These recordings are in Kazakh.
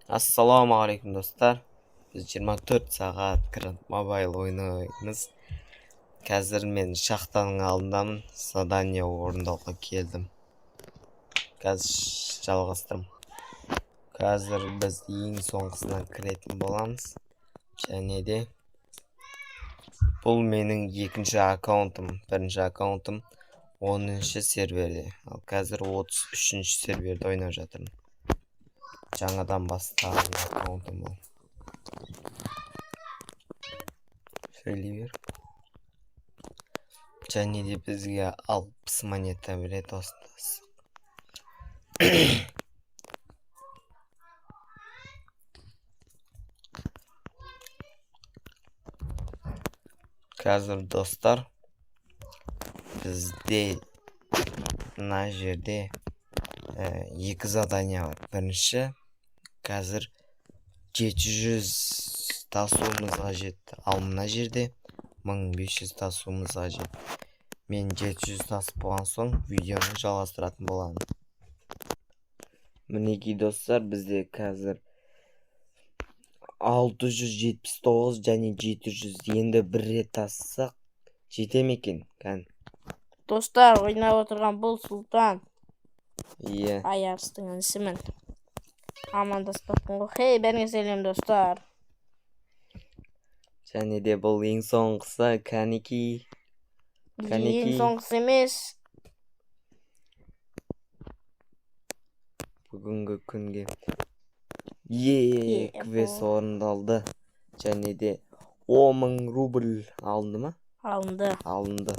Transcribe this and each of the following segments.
Ассалаумағалейкум, достар! Біз 24 сағат Grand Mobile ойнаймыз. Қазір мен шахтаның алдындамын, задание орындауға келдім. Қазір жалғастырам. Қазір біз ең соңғысына кіретін боламыз. Және де бұл менің екінші аккаунтым, бірінші аккаунтым 10 серверде. Ал қазір 33 серверде ойнап жатырмын. Жаңадан бастаған аккаунтым бұл. Сөйлей бер. Және де бізге 60 монета береді осында. Қазір, достар, бізде мына жерде екі задание бар. Бірінші, қазір 700 тасуымыз қажет, ал мына жерде 1500 тасуымыз қажет. Мен 700 тасып болған соң видеоны жалғастыратын боламын. Мінекей, достар, бізде қазір 679 және 700, енді бір рет тассақ жете ме екен, кән? Достар, ойнап отырған бұл Сұлтан. Иә. Аярыстың інісімін. Амандаспаппын ғой. Хей, бәріңе сәлем, достар. Және де бұл ең соңғысы, кәнекей. Ең Кәнекей. соңғысы емес. Бүгінгі күнге е Е, квест бұл. орындалды және де 10 000 рубль алынды ма? Алынды. Алынды.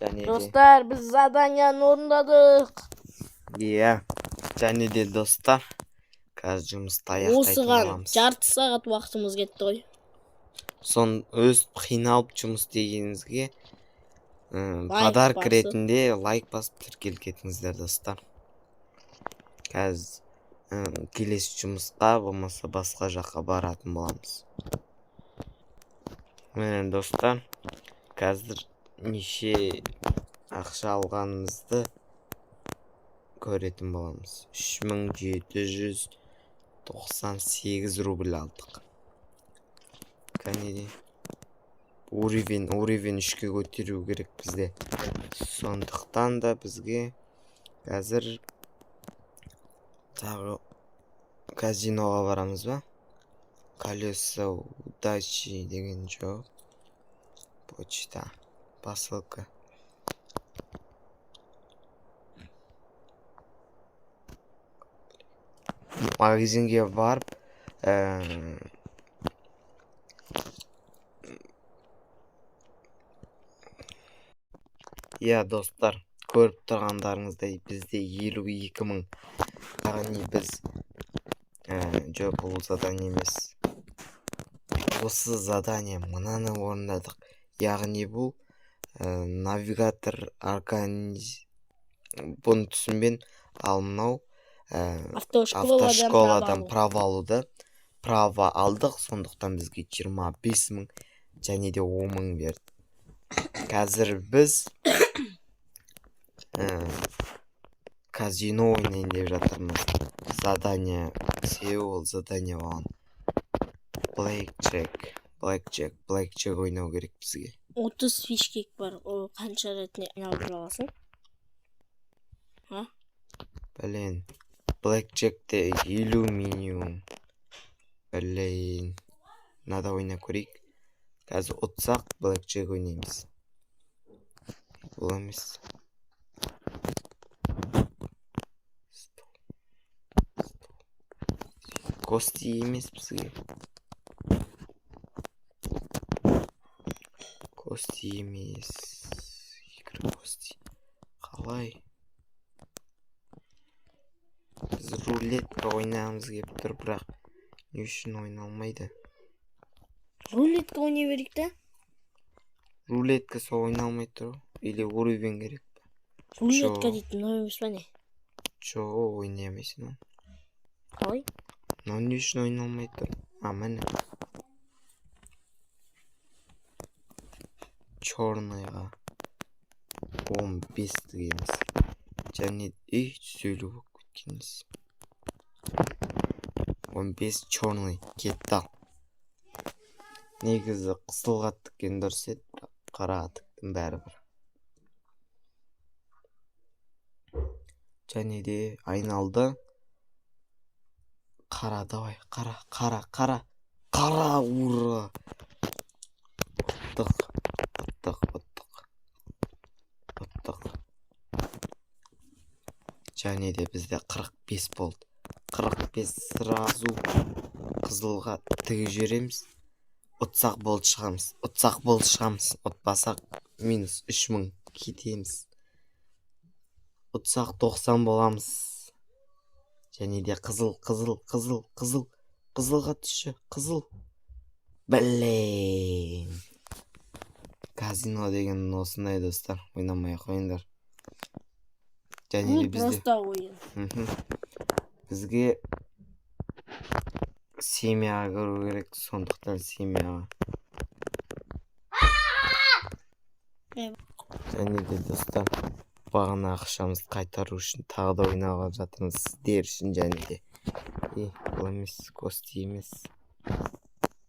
Және де Достар, біз заданияны орындадық. Иә, және де, достар, қазір жұмысты аяқтайтын Осыған боламыз. жарты сағат уақытымыз кетті ғой. Сон өз қиналып жұмыс істегенімізге Лайк подарок басып. ретінде лайк басып, тіркеліп кетіңіздер, достар. Қазір келесі жұмысқа болмаса басқа жаққа баратын боламыз. Міне, достар, қазір неше ақша алғанымызды көретін боламыз. 3798 рубль алдық. Кәне, уровень 3-ке көтеру керек бізде. Сондықтан да бізге қазір тағы казиноға барамыз ба? Колесо удачи деген жоқ. Почта, посылка. Магазинге барып, иә, достар, көріп тұрғандарыңыздай, бізде 52 000, яғни біз жоқ, бұл задание емес, осы задание, мынаны орындадық. Яғни бұл навигатор организ, бұны түсінбен. Ал мынау Автошколадан автошколадан право алу. Право алуды, право алдық. Сондықтан бізге 25 000 және де 10 000 берді. Қазір біз казино ойнайын деп жатырмыз. Задание, себебі ол задание болған. Блэк джек, блэк джек, блэк джек ойнау керек бізге. 30 фишкек бар. Ол қанша ретіне айналдыра аласың? А? Блин, блэк джекте 50 минимум. Блин, надо ойнап көрейік. Қазір ұтсақ, блэк джек ойнаймыз. Бұл емес. Стол. Стол. Кости емес бізге. Кости емес. Игры кости. Қалай? Біз рулетка ойнағымыз келіп тұр, бірақ не үшін ойналмайды? Рулетка ойнай берейік та. Рулетка сол ойналмай тұр ғой. Или уровень керек па? Рулетка Жо. дейтін мынау емес па, не? Жоқ, ойнай алмайсың оны. Қалай? Мынау не үшін ойналмай тұр? А, міне. Черныйға 15 дегенбіз. Және ей, 150 болып кеткенбіз. 15 черный кетті ал. Негізі қызылға тіккен дұрыс еді, бірақ қараға тіктім бәрібір. Және де айналды. Қара, давай, қара, қара, қара, қара, ура! Ұттық, ұттық, ұттық, ұттық. Және де бізде 45 болды. 45 сразу қызылға тігіп жібереміз. Ұтсақ болды шығамыз. Ұтсақ болды шығамыз. Ұтпасақ минус 3000 кетеміз. Ұтсақ 90 боламыз. Және де қызыл, қызыл, қызыл, қызыл, қызылға түсші, қызыл. Блин. Казино деген осындай, достар. Ойнамай ақ қойыңдар. Және де Бұл бізде просто ойын. Бізге семьяға кіру керек, сондықтан семьяға. Және де, достар, бағана ақшамызды қайтару үшін тағы да ойнап жатырмыз сіздер үшін. Және де бұл емес, кости емес,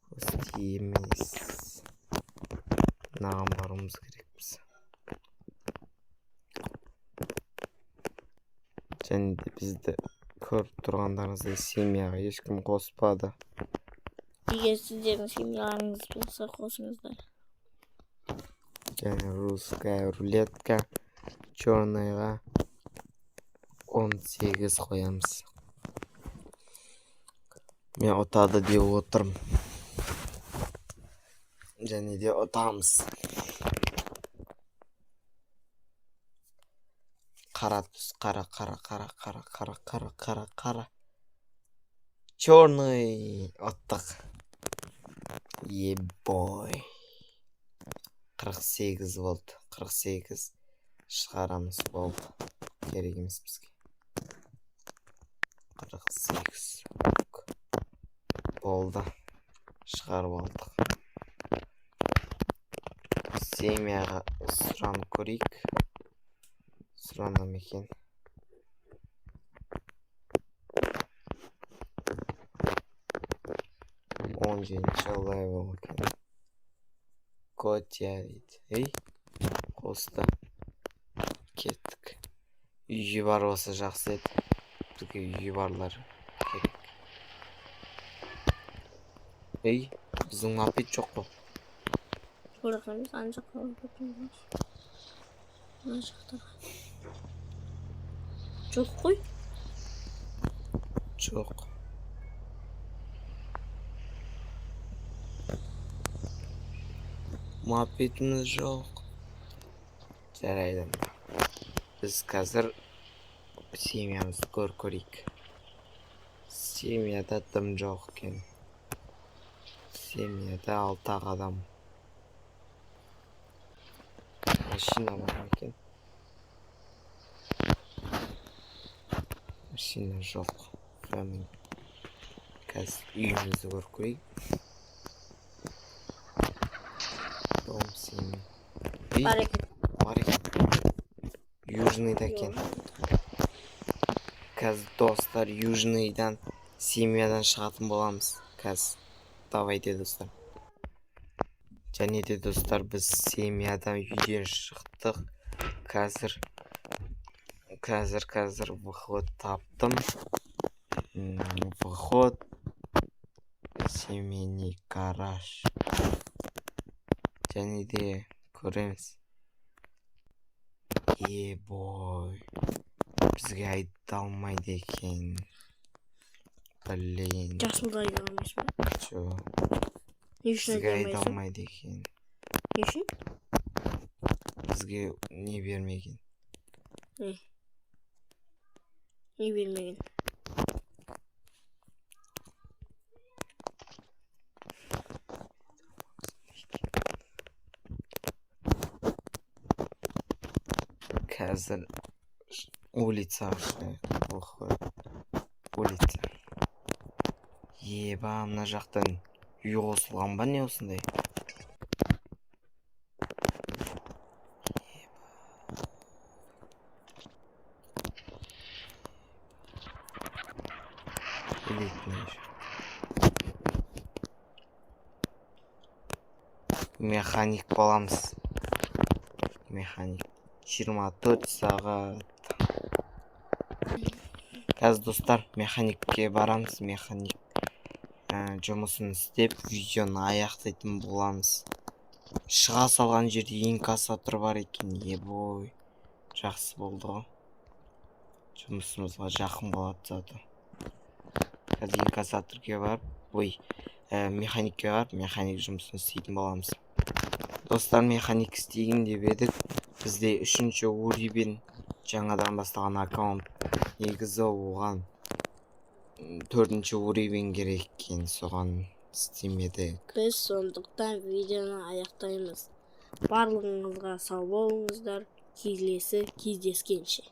кости емес, мынаған баруымыз керекпіз. Және де бізді көріп тұрғандарыңыздай семьяға ешкім қоспады. Егер сіздердің семьяларыңыз болса, қосыңыздар. Және русская рулетка, черныйға 18 қоямыз. Мен ұтады деп отырмын. Және де ұтамыз. Қара түс, қара, қара, қара, қара, қара, қара, қара, қара. Черный ұттық. Ебой. 48 болды. 48 шығарамыз болды. Керек емес бізге. 48 болды. Шығарып алдық. Семьяға сұранып көрейік. Сұрана ма екен? 17-ші левел екен. Котя дейді. Ей, қосты. Кеттік. Үйі бар болса жақсы еді. Бізге үйі барлар керек. Ей, біздің мопед жоқ қой. Бұл жақта емес, ана жаққа барып отырмыз. Мына жақта. Жоқ қой. Жоқ. Мопедіміз жоқ. Жарайды. Біз қазір семьямызды көріп көрейік. Семьяда дым жоқ екен. Семьяда 6 адам. Машина бар ма екен? Машина жоқ. Сонымен қазір үйімізді көріп көрейік. Дом семьи. Ей, Бар екен. Бар екен. Южныйда екен. Қазір, достар, Южныйдан семьядан шығатын боламыз. Қазір. Давайте, достар. Және де, достар, біз семьядан үйден шықтық. Қазір, қазір, қазір выход таптым. Выход. Семейный гараж. Және де көреміз. Ебой. Бізге айдалмайды екен. Блин. Жасылды айда алмайсың ба? Жоқ. Не үшін Бізге айда алмайсың? айдалмайды екен. Не үшін? Бізге не бермеген. Не? Не бермеген? Қазір улицаға шығайық. Выход. Улица. Еба, мына жақтан үй қосылған ба не осындай? Элитный жақ. Механик боламыз, механик 24 сағат. Қазір, достар, механикке барамыз. Механик жұмысын істеп, видеоны аяқтайтын боламыз. Шыға салған жерде инкассатор бар екен. Ебой, жақсы болды ғой, жұмысымызға жақын болады зато. Қазір инкассаторге барып, ой, механикке барып, механик жұмысын істейтін боламыз. Достар, механик істейін деп едік. Бізде үшінші уровень, жаңадан бастаған аккаунт. Негізі оған төртінші уровень керек екен, соған істемедік. Біз сондықтан видеоны аяқтаймыз. Барлығыңызға сау болыңыздар, келесі кездескенше.